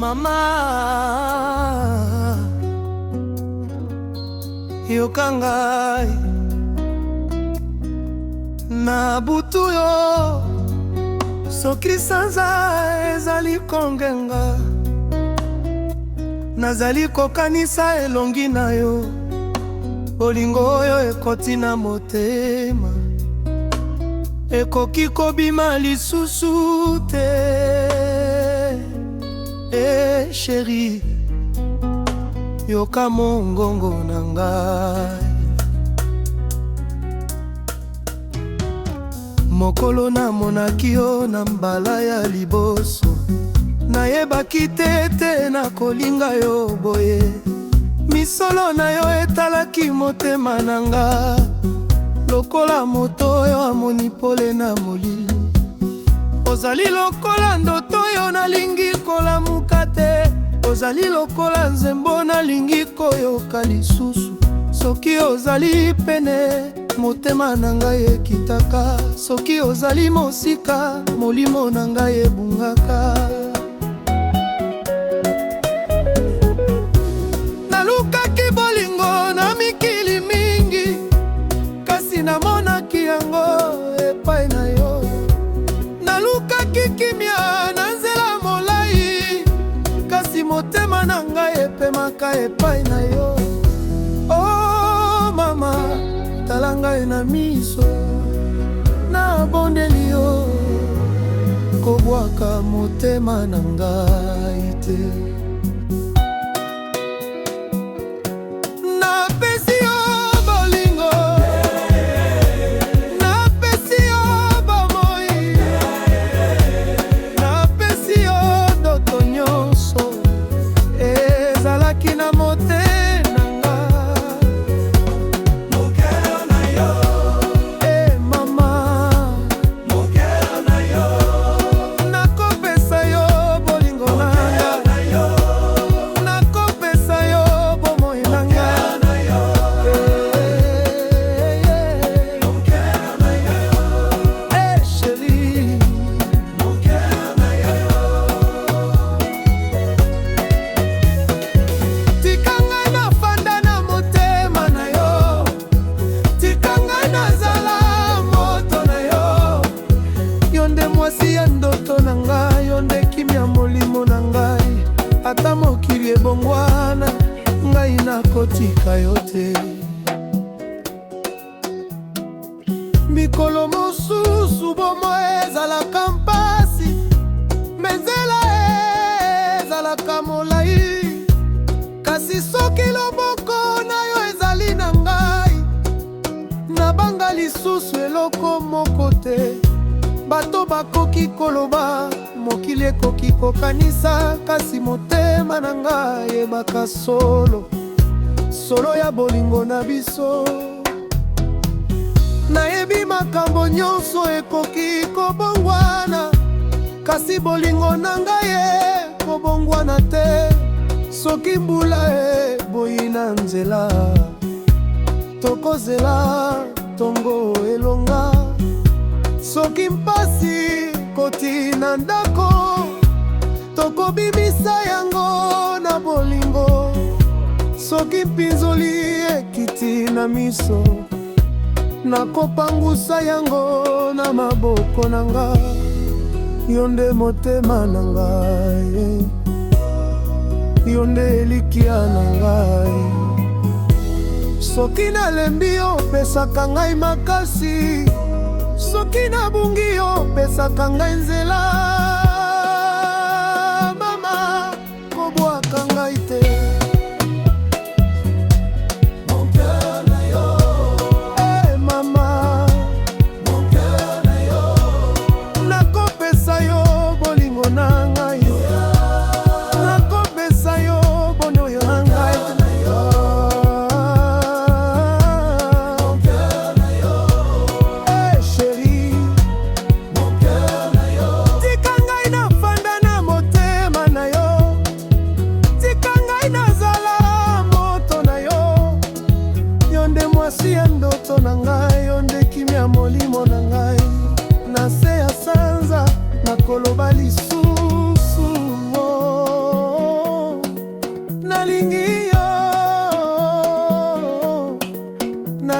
Mama, yoka ngai na butu yo, soki sanza ezali kongenga, nazali kokanisa elongi na yo, bolingo oyo ekoti na motema ekoki kobima lisusu te. E chérie, yoka mongongo na ngai. Mokolo namonaki yo na mbala ya liboso, nayebaki te ete nakolinga yo boye. Misolo na yo etalaki motema na nga lokola moto oyo amoni pole na molili. Ozali lokola ndoto oyo nalingi kolamuka te, ozali lokola nzembo nalingi koyoka lisusu. Soki ozali pene, motema na ngai ekitaka, soki ozali mosika, molimo na ngai ebungaka. Nalukaki bolingo na mikili mingi, kasi namonaki yango epai na yo. Nalukaki kimia na nzela molai, kasi motema na ngai epemaka epai na yo. Oh mama, tala ngai na miso, nabondeli yo, kobwaka motema na ngai te. Napesi yo bolingo, napesi yo bomoi, napesi yo ndoto nyonso ezalaki na motema nga. Mon na yo. E mama. Mon na yo. Nakopesa yo bolingo na nga, na yo. nakopesa yo bomoi na nga. Na yo. Eh, eh, Mon cœur na yo. eh, chérie. Mon cœur na yo. Tika ngai nafanda na motema na yo, tika ngai nazala moto na yo. Yo nde mwasi ya ndoto na ngai, yo nde kimia molimo na ngai. Ata mokili ebongwana, ngai nakotika yo te. Mikolo mosusu bomoi ezalaka mpasi, me nzela ezalaka molai, kasi soki loboko na yo ezali na ngai, nabanga lisusu eloko moko te. Bato bakoki koloba, mokili ekoki kokanisa, kasi motema na ngai eyebaka solo, solo ya bolingo na biso. Nayebi makambo nyonso ekoki kobongwana, kasi bolingo na ngai ekobongwana te. Soki mbula eboyi na nzela, tokozela ntongo elonga. Soki mpasi koti na ndako, tokobimisa yango na bolingo. Soki mpinzoli ekiti na miso, nakopangusa yango na maboko na nga. Yo nde motema na ngai, yo nde elikia na ngai. Soki nalembi yo, opesaka ngai makasi, soki nabungi yo, opesaka ngai nzela. Mama, kobwaka ngai te. Mon cœur na yo. E mama. Mon cœur na yo. Nakopesa yo bolingo na ngai, nakopesa yo bomoi na ngai. Na yo. Mon cœur na yo. Eh, chérie. Mon cœur na yo. Tika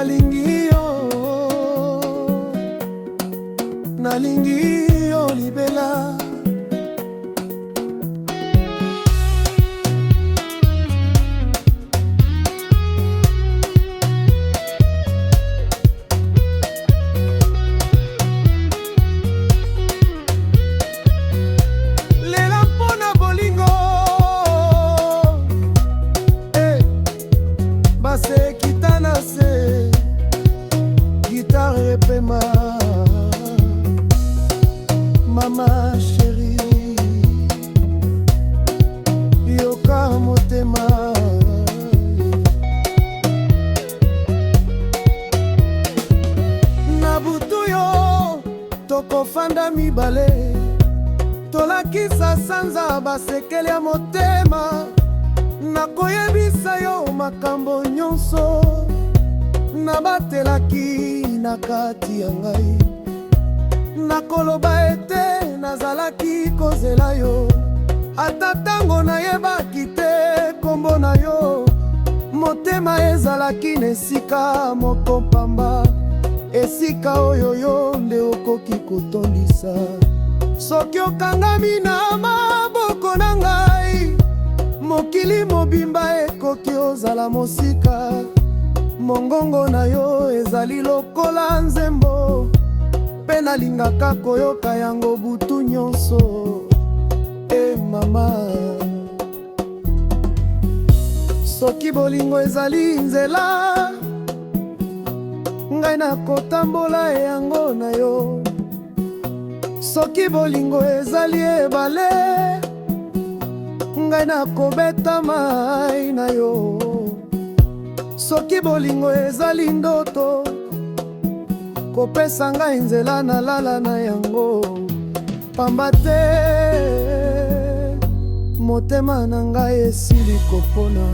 Nalingi yo, nalingi yo libela. Lela mpo na bolingo eh, basekita na se gitare epema mama chérie yoka motema. Na butu yo tokofanda mibale, tolakisa sanza basekele ya motema. Nakoyebisa yo makambo nyonso nabatelaki na kati ya ngai. Nakoloba ete nazalaki kozela yo ata ntango nayebaki te kombo na yo. Motema ezalaki na esika moko pamba, esika oyo yo nde okoki kotondisa. Soki okangami na maboko na ngai, mokili mobimba ekoki ozala mosika. Mongongo na yo ezali lokola nzembo, mpe nalingaka koyoka yango butu nyonso. E mama, soki bolingo ezali nzela, ngai nakotambola yango na yo. Soki bolingo ezali ebale, ngai nakobeta mai na yo. Soki bolingo ezali ndoto, kopesa ngai nzela nalala na yango, pamba te motema na ngai esili kopona.